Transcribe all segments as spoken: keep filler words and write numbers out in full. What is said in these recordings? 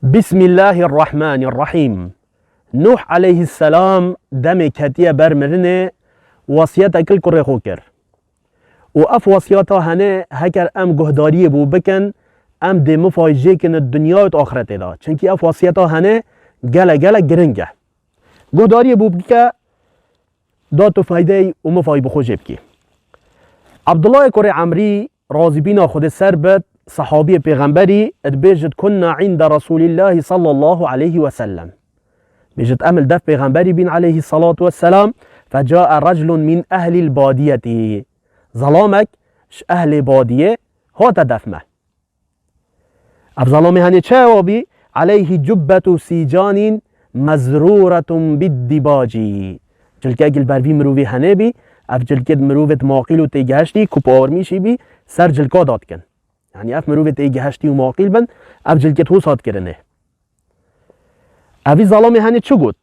Bismillahirrahmanirrahîm. Nuh aleyhisselam demê ketiye ber mirinê, wasiyetek li kurê xwe kir. Û ev wasiyeta hene, heker em guhdariyê bo bikin, em dê mifayî jê kin di dinya û di axretê de. Çimkî ev wasiyeta hene gele gele giring e. Guhdariyê bo bike, da tu feydey û mifayî bi xwe jê bikî. Abdullahê kurê Emrî, razîbîna Xwedê ser bit, sehabiyê pêxemberî, dibêjit, "Kunna inde Resûlîllahî sallallahu aleyhi ve sellem." Bêjit, "Em li def pêxemberî bîn aleyhî salatu vesselam, fecae reclun min ehlîl badiyetî." Zelamek ji ehlê badiyê hate def me. Ev zelamê henê çawa bî? Aleyhî cubbetu sîcanîn mezrûretun biddîbacî. Cilkek li ber vî mirovî henê bî, ev cilkê di mirovê di maqîl û têgihiştî ku pawirmîşî bî, ser cilka dadikin. Yanî ev mirovê têgihiştî û maqîl bin, ev cilkê di hûsat kirinê. Evî zelamê henê çi got?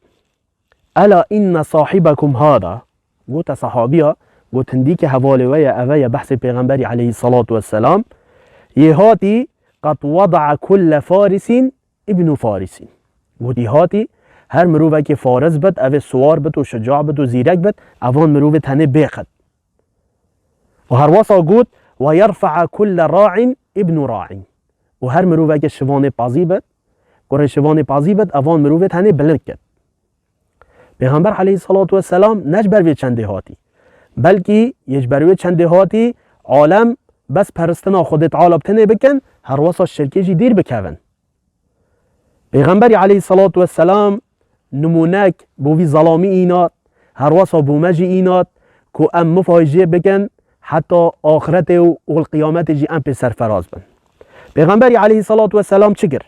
"Ela inne sahibekum hada." Gote sahabiya, got, "Hindî ke hevalê we ye, eve ye, behsê pêxemberî aleyhî salatu vesselam. Yê hatî, qed weda'a kulle farisîn ibnu farisîn." Got, "Yê hatî, her mirovekê faris bit, evê siwar bit û şuca bit û zîrek bit, evan mirovê tenê bêxit." Û her wesa got, "Ve yerfa'a kulle ra'in ibnu ra'in." Û her mirovekê şivanê pazî bit, kurê şivanê pazî bit, evan mirovê tenê bilind kit. Pêxember aleyhî salatu vesselam ne ji ber vê çendê hatî. Belkî yê ji ber wê çendê hatî, alem bes peristina Xwedê Teala bi tenê bikin, her wesa şirkê jî dîr bikevin. Pêxemberî aleyhî salatu vesselam nimûnek bo vî zelamî înat, her wesa bo me jî înat ku em mifayî jê bikin, heta axretê û, û li qiyametê jî em pê serferaz bin. Pêxemberî aleyhî salatu vesselam çi kir?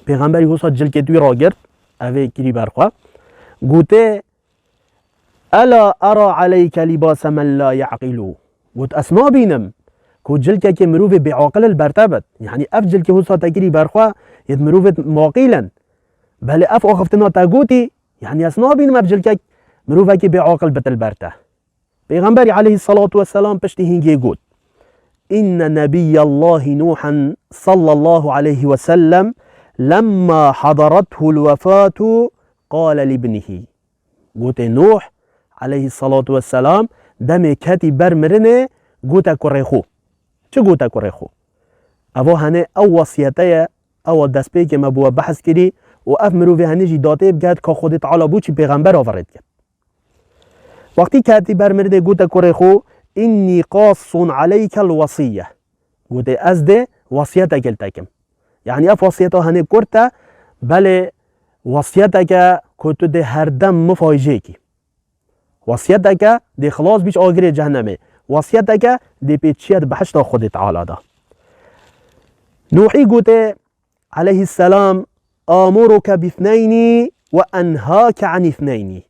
Pêxemberî wisa cilkê wî ragirt, evê kirî ber xwe. Gotê, "Ela era aleyke libase men la ya'qilu." Got, "Ez nabînim ku cilkekê mirovê bêaqil li ber te bit." Yanî ev cilkê wisa te kirî ber xwe, yê di mirovê maqîl in. Belê ev axiftina te gotî, yanî ez nabînim ev cilkek mirovekî bêaqil bit li ber te. Pêxemberî aleyhî salatu vesselam piştî hîngê got, "Inne nebiyyallahi Nuhan sallallahu aleyhi ve sellem lemma hadarethul wefatu qale libnihi." Gotê Nuh aleyhî salatu vesselam demê ketî ber mirinê, gote kurê xwe. Çi gote kurê xwe? Eva hene ew wasiyete ye, ewa destpêkê me bi we behs kirî û ev mirovê henê jî datê biket ka Xwedê Teala bo çi pêxember averê diket. Wextî ketî ber mirinê gote kurê xwe, "Înnî qassun aleykel wesîye." Gote, "Ez dê wesiyetekê li te kim." Yanî ev wasiyeta henê kurt e, belê wasiyeteke ku tu dê herdem mifayî jê kî. Wasiyeteke dê xilas bî ji agirê cehennemê. Wasiyeteke dê pê çiye di behişta Xwedê Teala de. Nuhî gote, aleyhisselam, "Amuruke bîthneyni ve enhake anîthneyni."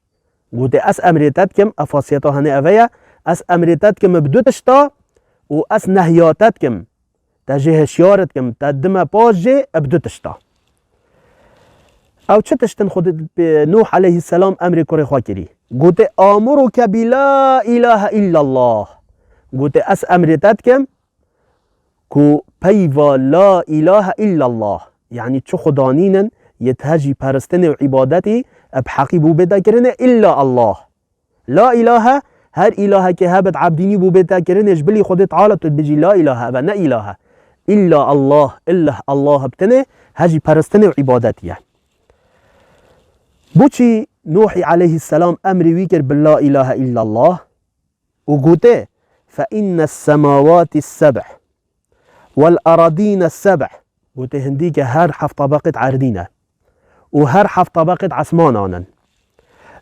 Gote, "Ez emrê te dikim, ev xasiyeta hene eve ye, ez emrê te dikim bi du tişta û ez nehya te dikim, te jê hişyar dikim, te dime paş jê bi du tişta." Ew çi tiştin Xwedê, Nuh aleyhisselam emrê kurê xwe kirî? Gote, "Amuruke bi la ilahe illallah." Gote, "Ez emrê te dikim, ku peyva la ilahe illallah, yanî çi xudanîn in yê di hejî peristinê û îbadetî bi heqî bû bête kirinê, illa Allah. La ilahe, her îlahekê hebit ebdînî bû bête kirinê ji bilî Xwedê Teala, tu dibêjî la ilahe, eve ne îlahe. Illa Allah, illeh Allah bi tenê hejî peristinê û îbadetî ye." Boçî Nuhî aleyhisselam emrê wî kir bi la ilahe illallah? Û gote, "Fe inne semawati sebh, wel aradîne sebh." Gote, "Hindî ke her heft tebeqê erdî ne û her heft tebeqê esmanan in.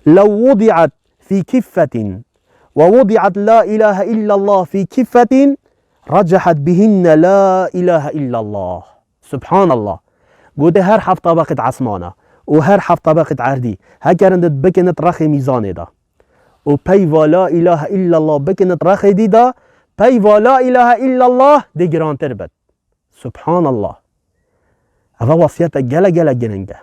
Lew wudi'at fî kiffetin ve wudi'at la ilahe illallah fî kiffetin, recehat bihinne la ilahe illallah." Subhanallah. Gote, "Her heft tebeqê esmana û her heft tebeqê erdî hegerin, dit bikinit rexê mîzanê de û peyva la ilahe illallah bikinit rexê dî de, peyva la ilahe illallah dê girantir bit." Subhanallah. Eva wasiyete gele gele giring e.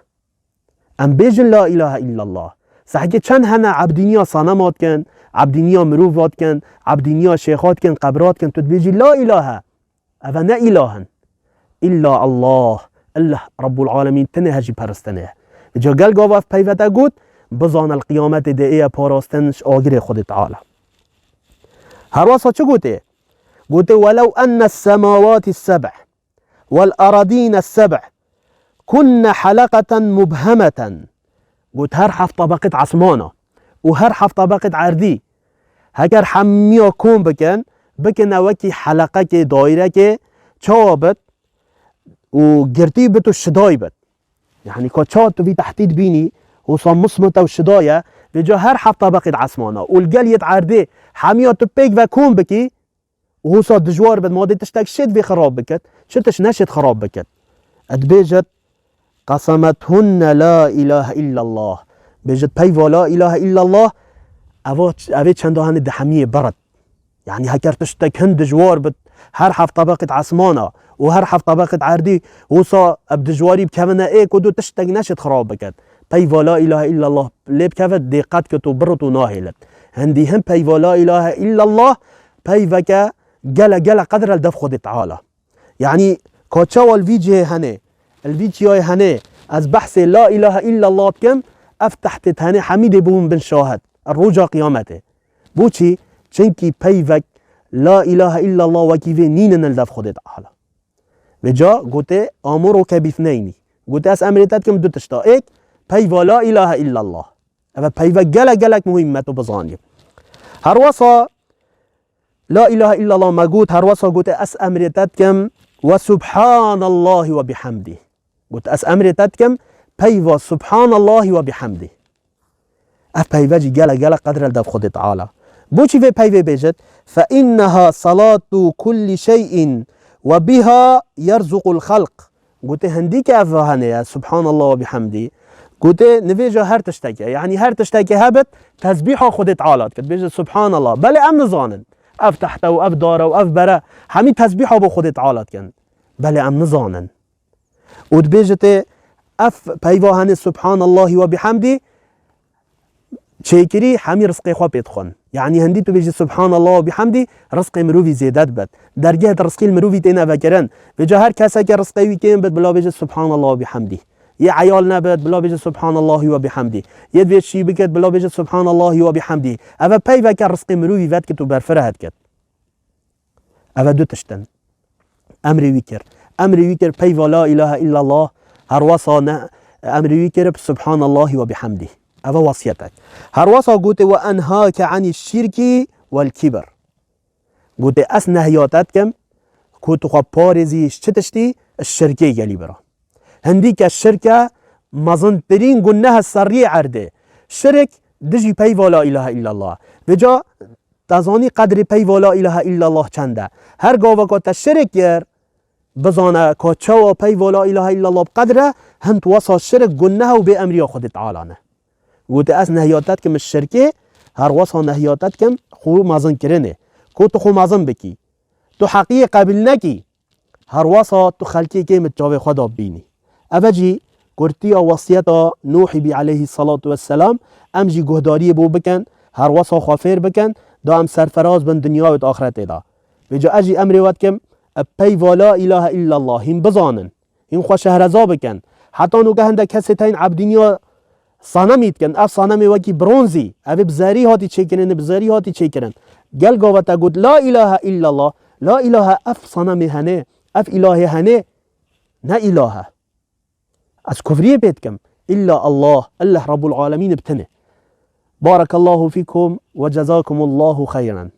Em bêjin la ilahe illallah. Sehkê çend hene ebdîniya sanema dikin, ebdîniya mirova dikin, ebdîniya şêxa dikin, qebra dikin, tu dibêjî la ilahe. Eve ne îlah in. Illa Allah, Allah Rabbul Alemîn tine her jî peristinê ye. Ca gel gava ev peyve te got, bizane li qiyametê de ê ye parastin ji agirê Xwedê Teala. Herwesa çi gotê? Gotê, "Welew enne semawati seb' vel aradîne seb' kunne heleqeten mubhemeten." Got, her heft tebeqê di esmana û her heft tebeqê di erdî, heger hemiya kom bikin, bikine wekî heleqekê, dairekê, çawa bit û girtî bit û şiday bit. Yani ka ça tu vî tehdîd bînî, wisa mismite û şidaye, vêca her heft tebeqê di esmana û li gel yê di erdê hemiya tu pêk ve kom bikî, û wisa dijwar bit, madê tiştek şêt vê xirab bikit, çi tişt neşêt xirab bikit. Et bêjit, "Qesemethunne la ilahe illallah." Bêjit, "Peyva la ilahe illallah, eva, evê çenda hene di hemiyê birit." Yani heker tiştek hin dijwar bit, her heft tebeqê di esmana û her heft tebeqê di erdî, wisa ev dijwarî bikevine ê ku du tiştek neşêt xirab bikit. Peyva la ilahe illallah lê bikevit, dê qet kit û birit û nahêlit. Hindî hin peyva la ilahe illallah peyveke gele gele qedre li dev Xwedê Teala. Yani ka çawa li vî cihê hene, li vî çiyayê hene, ez behsê la ilahe illallah dikim, ev tehdîd hene hemî dê bûn bin şahid. Roja qiyametê. Bo çi? Çimkî peyvek la ilahe illallah wekî vê nînin li dev Xwedê Teala. Vêca gotê, "Amuruke bîthneynî." Gotê, "Ez emrê te dikim du tişta. Êk, peyva la ilahe illallah." Ev peyve gelek gelek muhîm me tu bizanî. Herwesa la ilahe illallah me got, herwesa gotê, "Ez emrê te dikim we subhanallahi we bihamdî." Got, "Ez emrê te dikim peyva subhanallahi we bihamdî." Ev peyve jî gelek gelek qedre li dev Xwedê Teala. Bo çi vê peyvê bêjit? "Fe inneha salatu kulli şey'in ve biha yerzuqul xelq." Gotê, hindî ke ev hene ye, subhanallah ve bihamdî. Gotê, nivêja her tiştekê. Yani her tiştekê hebit, tesbîha Xwedê Teala dikit. Bêjit, subhanallah. Belê em nizanin. Ev tehte û ev dare û ev bere, hemî tesbîha bo Xwedê Teala dikin. Belê em nizanin. Û dibêjitê, ev peyva hene subhanallahi ve bihamdî, çêkirî, hemî rizqê xwe pê dixwin. Yani hindî tu bêjî subhanallah ve bihamdî, rizqê mirovî zêde dibit. Dergehê di rizqî li mirovî têne vekirin. Vêca her keseke rizqê wî kêm bit, bila bêjit subhanallah ve bihamdî. Yê eyal nebit, bila bêjit subhanallahi ve bihamdî. Yê divê çî bikit, bila bêjit subhanallahi ve bihamdî. Eve peyveke rizqê mirovî vedikit û berfireh dikit. Eve du tişt in. Emrê wî kir. Emrê wî kir peyva la ilahe illallah, herwesa ne emrê wî kir subhanallahi ve bihamdî. Eve wasiyetek. Herwesa gote, "Ve enhake anî şirki vel kibir." Gote, "Ez nehya te dikim ku tu xwe parêzî ji çi tiştî? Ji şirkê gelî bira." Hindî ke şirke mezintirîn gunehe serriyê erdê. Şirk dijî peyva la ilahe illallah. Vêca te zanî qedrê peyva la ilahe illallah çend e. Her gaveka te şirk kir, bizane ka çawa peyva la ilahe illallah bi qedr e, hin tu wesa şirk guneh û bê emriya Xwedê Teala ne. Gote, "Ez nehya te dikim ji şirkê, her wesa nehya te dikim xwe mezin kirinê." Ku tu xwe mezin bikî. Tu heqiyê qebîl nekî. Her wesa tu xelkê kêm di çavê xwe de bibînî. Eve jî kurtiya wesiyeta Nuhî bî aleyhî selatu wesselam, em jî guhdariyê bo bikin, her wesa xwe fêr bikin, da em serferaz bin dinya û di axretê de. Vêca ez jî emrê we dikim, bi peyva la ilahe illallah hîn bizanin, hîn xwe şehreza bikin. Heta nûke hindek kesê tên ebdîniya sanemî dikin. Ev sanemê wekî bronzî, ev ê bi zerî hatî çêkirin, bi zerî hatî çêkirin. Gel gava te got, "La ilahe illallah", la ilahe ev sanemê hene, ev ilahê hene, ne ilahe. Ez kufriyê pê dikim. İlla Allah, Allah Rabbul Alemîn bi tine. Barakallahu fikum ve cezakumullahu hayran.